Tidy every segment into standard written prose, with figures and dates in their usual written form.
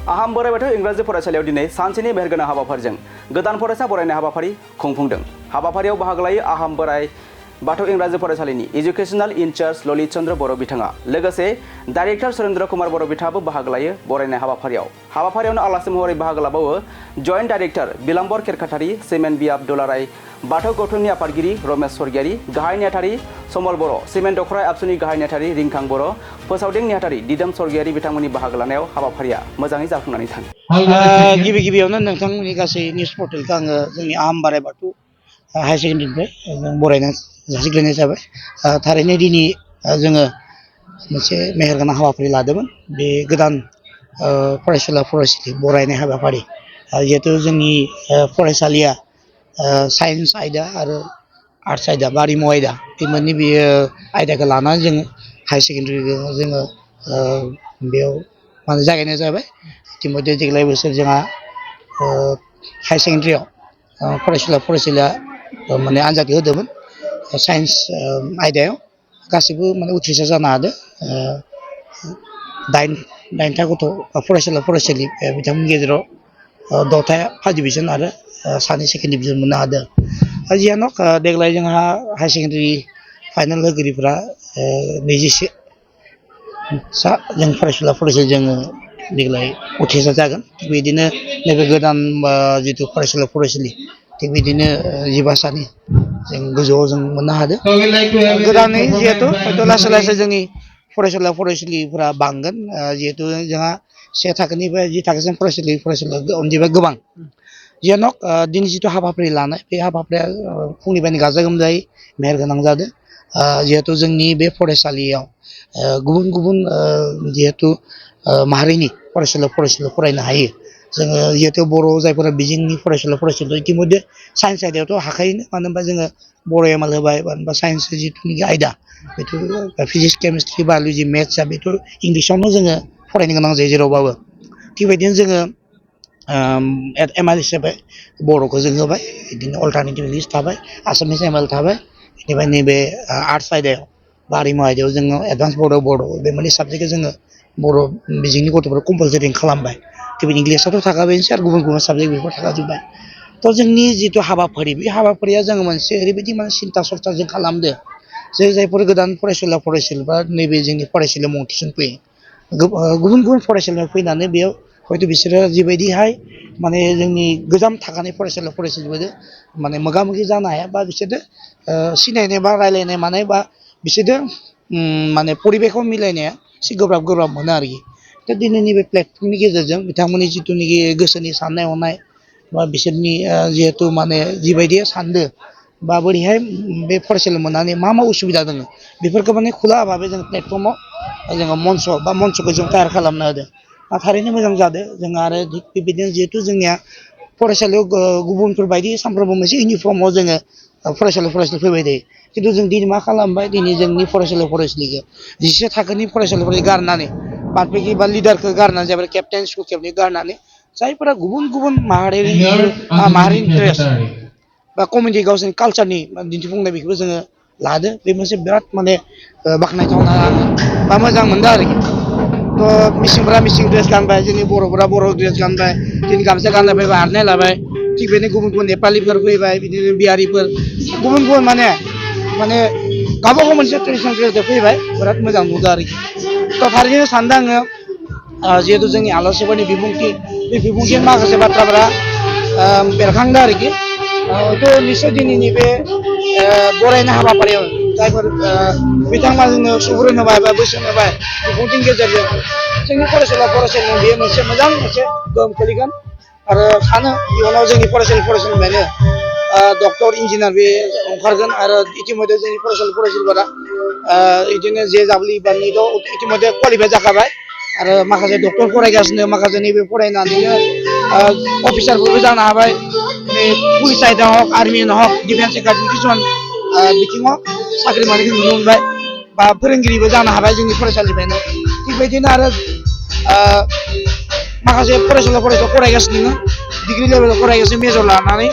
आहम बोराइ बाथौ इंराजि फरायसालियाव दिनै सानसेनि मेहेरगोनां हाबाफारिजों गोदान फरायसा बरायनाय हाबाफारि खुंफुंदों। हाबाफारियाव बाहागो लायो आहम बोराइ बाथौ इंराजि फरायसालिनि एजुकेशनल इनचार्ज ललित चंद्र बर' बिथाङा। लोगोसे डाइरेक्टर सुरेन्द्र कुमार बर' बिथाङाबो बाहागो लायो बरायनाय हाबाफारियाव। हाबाफारियावनो आलासि महरै बाहागो लाबावो जइन्ट डाइरेक्टर बिलाम्बर खेरखाथारि, सिमेन्ट बियाब दुलाराय बाथौ गौथुमनि आफादगिरि रमेश स्वर्गियारि, गाहाय नेहाथारि समल बर', सिमेन्ट दखराय आबसुनि गाहाय नेहाथारि रिंखां बर', फोसावदिं नेहाथारि दिदोम स्वर्गियारि बिथांमोननि बाहागो लानायाव हाबाफारिया मोजाङै जाफुंनानै थाङो। गिबियावनो नोंथांमोननि गासै निउस पर्टेलखौ आङो जोंनि आहम बोराइ बाथौ हायार सेकेन्डारिनिफ्राय बरायना जासिग्रोनाय जाबाय। थारैनो दिनै जोङो मोनसे मेहेरगोनां हाबाफारि लादोंमोन। बे गोदान फरायसुला फरायसुलि बरायनाय हाबाफारि। जिहेथु जोंनि फरायसालिया साइन्स आयदा आरो आर्ट्स आयदा बा आरिमु आयदा बे मोननै बेयो आयदाखौ लानानै जोङो हायार सेकेन्डारिखौ जोङो बेयाव माने जागायनाय जाबाय। इतिमध्य देग्लाय बोसोर जोंहा हायार सेकेन्डारियाव फरायसुला फरायसुलिया माने आनजादखौ होदोंमोन। साइन्स आयदायाव गासैबो माने उथ्रिसार जानो हादों। दाइनथा गथ' फरायसुला फरायसुलि बिथांमोननि गेजेराव 10था फार्स्ट डिभिजन आरो 2 सेकेन्ड डिभिजन मोननो हादों। जियानो देग्लाय जोंहा हायार सेकेन्डारि फाइनाल होगिरिफ्रा 21 जों फरायसुला फरायसुलि जोङो देग्लाय उथ्रिसार जागोन। थिग बिदिनो नैबे गोदान जिथु फरायसुला फरायसुलि थिग बिदिनो 12सानि जों गोजौआव जों मोननो हादों। गोदानै जिहेथु हयथ' लासै लासै जोंनि फरायसुला फरायसुलिफोरा बांगोन। जिहेतु जोंहा 1 थाखोनिफ्राय 10 थाखोसिम फरायसुलि अनजिमाया गोबां। जियानो दिनै जिथु हाबाफारि लानाय बे हाबाफारिया फुंनिफ्रायनो गाजा गोमजायै मेहेरगोनां जादों। जिहेतु जोंनि बे फरायसालियाव गुबुन गुबुन जिहेतु माहारिनि फरायसुला फरायसुलि फरायनो हायो। जोङो जिहेतु बर' जायफोरा बिजोंनि फरायसुला फरायसुलि इतिमध्य साइन्स आयदायावथ' हाखायोनो, मानो होनबा जोङो बर' एम एल होबाय बा साइन्स जिथुनिखि आयदा बेथ' फिजिक्स केमिस्ट्रि बाय'लजि मेथ्सआ बेथ' इंलिसावनो जोङो फरायनो गोनां जायो जेरावबाबो। थिग बेबायदिनो जोङो एम एल हिसाबै बर'खौ जों होबाय। बिदिनो अल्टारनेटिभ इंलिस थाबाय, आसामिस एम एल थाबाय। बेनिफ्राय नैबे आर्ट्स आयदायाव बा आरिमु आयदायाव जोङो एडभान्स बर' बे मोननै साबजेक्टखौ जोङो बर' बिजोंनि गथ'फोरखौ कम्पालसरि खालामबाय। थिग इंलिसावथ' थाखाबायनोसै आरो गुबुन गुबुन साबजेक्ट बेफोर थाखाजोब्बाय। थ' जोंनि जिथु हाबाफारि बे हाबाफारिया जोङो मोनसे ओरैबायदि माने सिन्था सरथा जों खालामदों जे जायफोर गोदान फरायसुला फरायसुलि बा नैबे जोंनि फरायसालियाव मुं थिसनफैयो, गुबुन गुबुन फरायसालियाव फैनानै बेयाव हयथ' बिसोरो जिबायदिहाय माने जोंनि गोजाम थाखानाय फरायसुला फरायसुलिफोरजों माने मोगा मोगि जानो हाया बा बिसोरजों सिनायनाय बा रायलायनाय मानाय बा बिसोरजों माने परिबेखौ मिलायनाया एसे गोब्राब मोनो आरोखि। दा दिनैनि बे प्लेटफर्मनि गेजेरजों बिथांमोननि जिथुनिखि गोसोनि साननाय हनाय बा बिसोरनि जिहेतु माने जिबायदि सानदों बा बोरैहाय बे फरायसालियाव मोननानै मा उसुबिदा दङ बेफोरखौ माने खुला भाबै जों प्लेटफर्माव जोङो मन्चखौ जों तयार खालामना होदों। थारैनो मोजां जादों। जों आरो बेबायदिनो जिहेतु जोंनिया फरायसालियाव गुबुनफोर बायदि सानफ्रोमबो मोनसे इउनिफर्माव जोङो फरायसुला फैबाय थायो। खिन्थु जों दिनै मा खालामबाय, दिनै जोंनि फरायसुला फरायसुलिखौ 11 थाखोनि फरायसालिफोरखौ गारनानै बादबाखि बा लिडारखौ गारनानै जायफोरा केप्टेन स्कुल केप्टेन गारनानै जायफोरा गुबुन गुबुन माहारिनि ड्रेस बा कमिटि गावसोरनि कालचारनि दिन्थिफुंनाय बेखौबो जोङो लादो। बे मोनसे बिराद माने बाख्नायथावना बा मोजां मोनदों आरोखि। थ' मिसिंफोरा मिसिं ड्रेस गानबाय, जोंनि बर'फोरा बर' ड्रेस गानबाय, दिनै गामसा गानना फैबाय, आर'नाइ लाबाय। थिग बेदिनो गुबुन गुबुन नेपालिफोर फैबाय, बिदिनो बिहारिफोर गुबुन गुबुन माने गावबागाव मोनसे ट्रेडिसनेल ड्रेसजों फैबाय। बिराद मोजां नुदों आरोखि। थ' थारैनो सानदों आङो जिहेतु जोंनि आलासिफोरनि बिबुंथि, बे बिबुंथिनि माखासे बाथ्राफोरा बेरखांदों आरोखि। थ' निस्सय दिनैनि बे बरायनाय हाबाफारियाव जायफोर बिथांमोना जोंनो सुबुरुन होबाय बा बोसोन होबाय, बिबुंथिनि गेजेरजों जोंनि फरायसुला फरायसुलियाव बेयो मोनसे मोजां गोहोम खोलैगोन। आरो सानो इयुनाव जोंनि फरायसुलिनिफ्रायनो डक्टर इन्जिनियार बे ओंखारगोन। आरो इतिमध्य जोंनि फरायसुलिफोरा बिदिनो JEE बा NEET इतिमध्य क्वालिफाइ जाखाबाय। आरो माखासे डक्टर फरायगासिनो, माखासे नैबे फरायनानैनो अफिसारफोरबो जानो हाबाय। पुलिस आयदायाव हक, आर्मियानो हक, डिफेन्स एकाडेमि किसुमान बिथिङाव साख्रि मावनायखौ नुनो मोनबाय बा फोरोंगिरिबो जानो हाबाय जोंनि फरायसालिनिफ्रायनो। थिग बेदिनो आरो माखासे फरायसुला फरायगासिनो डिग्रि लेभेलाव फरायगासिनो मेजर लानानै।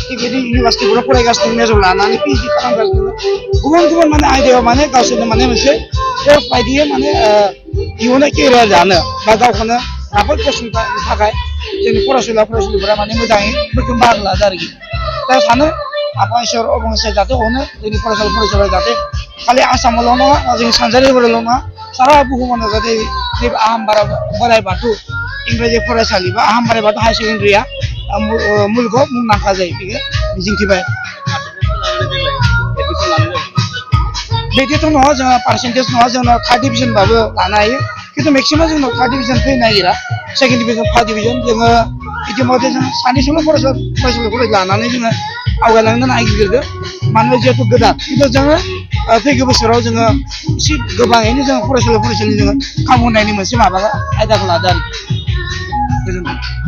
थिग बिदि इउनिभारसिटिफोराव फरायगासिनो मेजर लानानै PhD खालामगासिनो। गुबुन गुबुन माने आयदायाव माने गावसोरनो माने मोनसे कर्स बायदियै माने इयुनाव केरियार दानो बा गावखौनो राफोद गोसोनि थाखाय जोंनि फरायसुला फरायसुलिफोरा माने मोजाङै मैखोम बाहागो लादों आरोखि दा सानो आफा इसोर अबंगसेया जाहाथे अनो जोंनि फरायसालि फरायसालिफोरा जाहाथे खालि आसामावल' नङा जोंनि सानजारिफोरावल' नङा सारा बुहुमावनो जाहाथे नैबे आहम बोराइ बाथौ इंराजि फरायसालि बा आहम बोराइ बाथौ हायार सेकेन्डारिया मुलुगाव मुंदांखा जायो बेखौ मिजिंथिबाय बिदिथ' नङा जोंहा पार्सेन्टेज नङा जोंनाव थार्ड डिभिजनबाबो लानो हायो खिन्थु मेक्सिमाम जोंनाव थार्ड डिभिजन फैनो नागिरा सेकेन्ड डिभिजन फार्स्ट डिभिजन जोङो इतिमধ্যे जों सानैसोल' फरायसालिफोर लानानै जोङो आवगायलांनो नागिरदों मानोना जिहेतु गोदान खिन्थु जोङो फैगौ बोसोराव जोङो एसे गोबाङैनो जोङो फरायसालि जोङो खाबु होनायनि मोनसे माबा आयदाखौ लादों आरोखि गोजोन्थों